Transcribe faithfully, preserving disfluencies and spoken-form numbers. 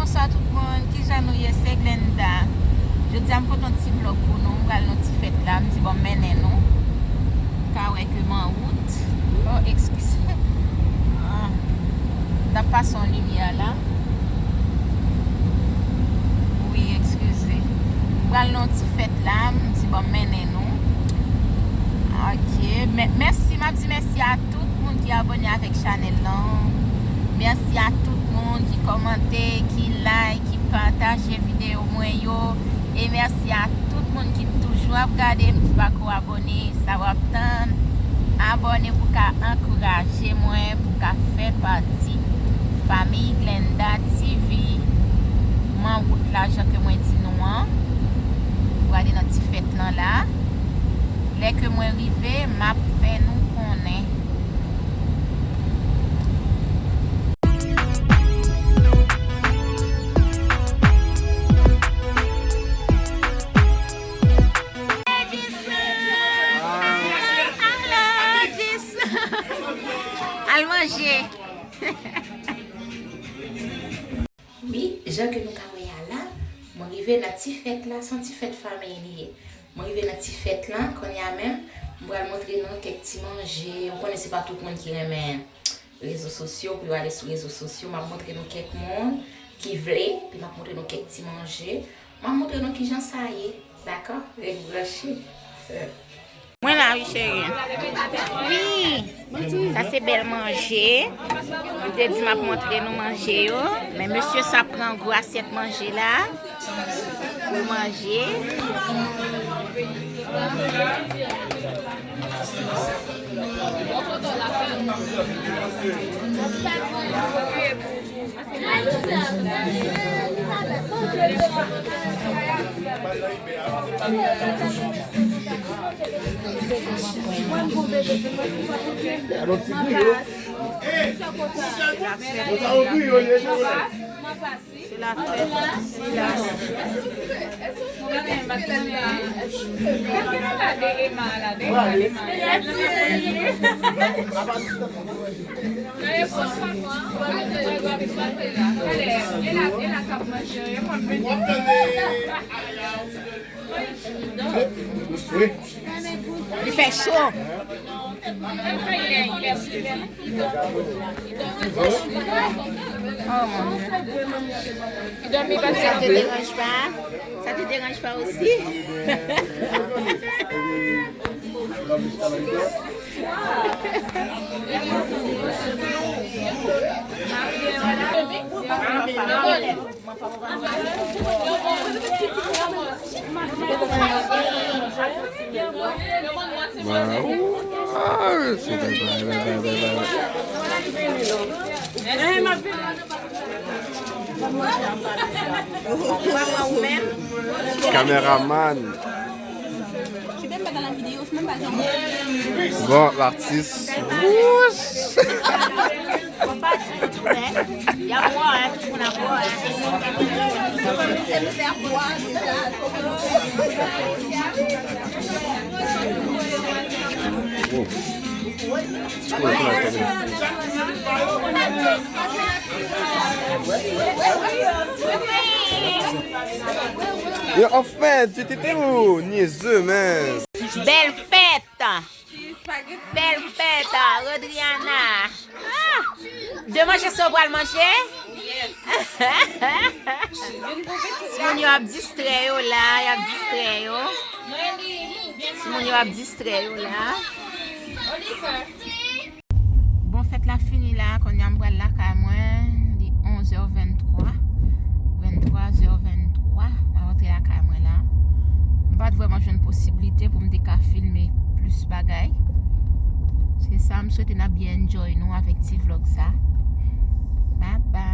Bonswa tout moun, kijan nou ye? Se Glenda. Jodi a m pote yon ti vlog pou nou, m pral nan ti fèt la, m di bon m mennen nou. Ka wè ke m an wout. Oh, eskize. Ah. N ap pase yon limyè la. Wi, eskize. M pral nan yon ti fèt la, m di bon m mennen nou. Ok, mè-, mèsi, m ap di mèsi a tout moun ki abòne avèk chanèl lan. Mèsi a tout moun ki kòmante, ki like, ki pataje videyo mwen yo. E mèsi a tout moun ki toujou ap gade m, ki pako abòne. Sa w ap tann, abòne pou ka ankouraje mwen, pou ka fè pati fanmi Glenda T V. M an wout la, jan ke mwen di nou an. Pou ale nan ti fèt lan la. Lè ke mwen rive, m ap fè nou konnen. Al manje. Wi, jan ke nou ka wè a la, mwen rive nan ti fèt la, se yon ti fèt fanmi li ye. Mwen rive nan ti fèt la, kounye a menm, m pral montre nou kèk ti manje. Ou konnen se pa tout moun ki renmen rezo sosyo, pou yo ale sou rezo sosyo. M ap montre nou kèk moun ki vle, epi m ap montre nou kèk ti manje. M ap montre nou kijan sa ye, dakò? Ret branche. Mwen la, wi, cheri. Wi. Sa se bèl manje. Mwen te di m ap montre nou manje yo. Men mesye sa pran gwo asyèt manje la. Pou manje. Alon ti griyo. Alon ti griyo, ye, ye. Se la fèt, se la fèt. Li fè cho. Oh, mon Dieu. Sa te deranj pa? Sa te deranj pa osi? Kameraman. Bon, latis. Wouch! Y ap wè, tout moun ap wè. Yo, anfen, ti tete ou, nyeze, men. Bèl fèt! Bèl fèt, Rodriana! Ah! De manje sa w pral manje? Timoun yo ap distrè yo la, y ap distrè yo. Timoun yo ap distrè yo la. Bon, fèt la fini la, kounye a m pral lakay mwen, li onzè venntwa, venntwa zè venntwa, mwen rantre lakay mwen la. M pa t vrèman jwenn posiblite pou m te ka filme plis bagay. Se sa, m swete n ap byen enjoy nou avèk ti vlog sa. Bye bye.